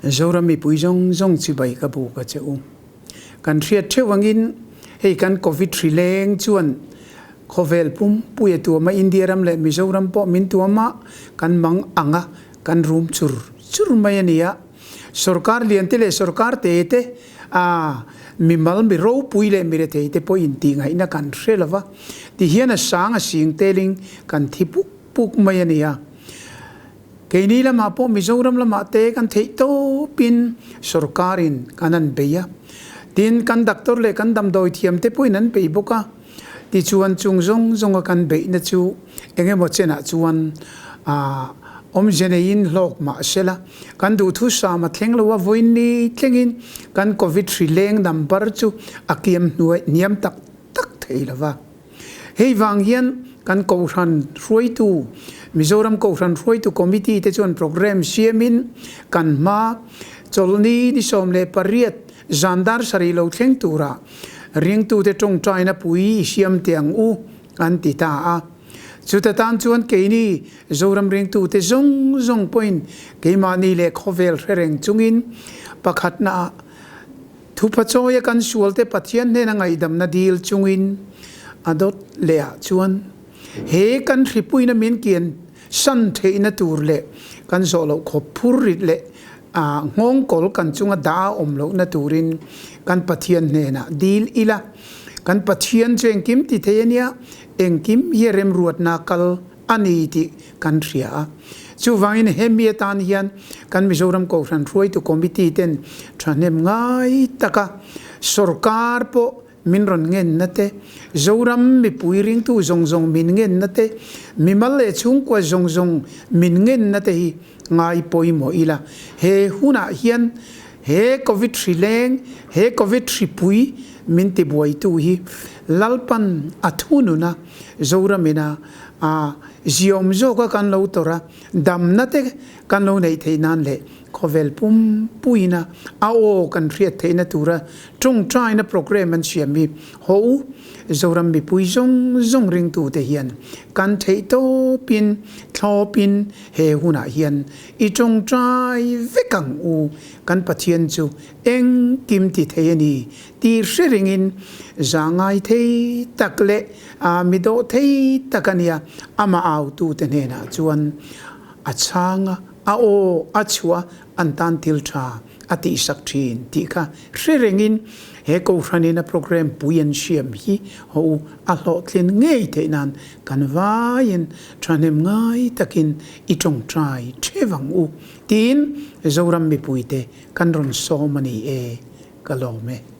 Zoram mipui zawng zawng chibai ka buk a che u. Kan hriat theuh angin hei kan Covid hri leng chuan khawvel pumpui a tuam a, India ram leh Mizoram pawh min tuam a, kan mang ang a, kan rum chur chur mai a ni a. Sorkar lian te leh sorkar te te a mimal mi ropui leh mi rethei te pawh intih ngaihna kan hre lo va, tihian a sang a sing telin kan thi puk puk mai a ni a. Keini lamah pawh Mizoram lamah te kan theih tawpin sorkarin kan an bei a, tin kan doctor leh kan damdawi thiam te pawhin an bei bawk a, tichuan chung zawng zawnga kan beihna chu eng emaw chenah chuan aah awmze neiin hlawk mah sela kan duhthusam a thleng lo a, vawiin thlengin kan covid hri leng number chu a kiam hnuai hniam tak tak thei lo va. Hei vang hian kan Kohhran hruaitu, Mizoram Kohhran hruaitu Committee te chuan programme siamin kan hma chawlhni ni 18 zan dar sarih lo thleng tura ringtute tawngtaina pui i siam teh ang u an ti ta a. Chuta tan chuan keini Zoram ringtute zawng zawng pawhin keimahni leh khawvel hre reng chungin pakhatnaah Thupachawi a kan sualte Pathian hnena ngaihdamna dil chungin a dawt leh ah chuan he kan hripuina min kian san theihna tur leh kan zawh loh khawp phur rit leh nghawngkawl kan chunga dah a awm lohna turin kan Pathian hnenah dil ila. Kan Pathian chu engkim ti thei a nia, engkim hi a remruatna kal a ni tih kan hria a. Chuvangin hemi atan hian kan Mizoram Kohhran hruaitu Committee ten thahnem ngai taka sorkar pawh min rawn ngenna te, Zoram mipui ringtu zawng zawng min ngenna te, mimal leh chhungkua zawng zawng min ngenna te hi ngai pawimawh ila. He hunah hian he Covid hri leng, he Covid hripui min tibuaitu hi Lalpan a thunun a, Zoramina a ziawm zawka kan lo tawrh a, damna te kan lo neih theih nan leh khawvel pumpuina a aw kan hriat theihna tura tawngtaina programme an siam hi haw u. Zoram mipui zawng zawng ringtute hian kan theih tawpin thlawpin he hunah hian i tawngtai vek ang u. Kan Pathian chu engkim ti thei a ni tih hre ringin zahngai thei tak leh A mi dawh thei tak a nia, amah autute hnenah chuan a chhang a, a aw a chhuah an tan thil tha a tihsak thin tih kha hre rengin he Kohhranin a programme pui an siam hi haw u a hlawhtlin ngei theih nan kan vaiin thahnem ngai takin i tawngtai theuh ang u tiin Zoram mipuite kan rawn sawm a ni e, ka lawm e.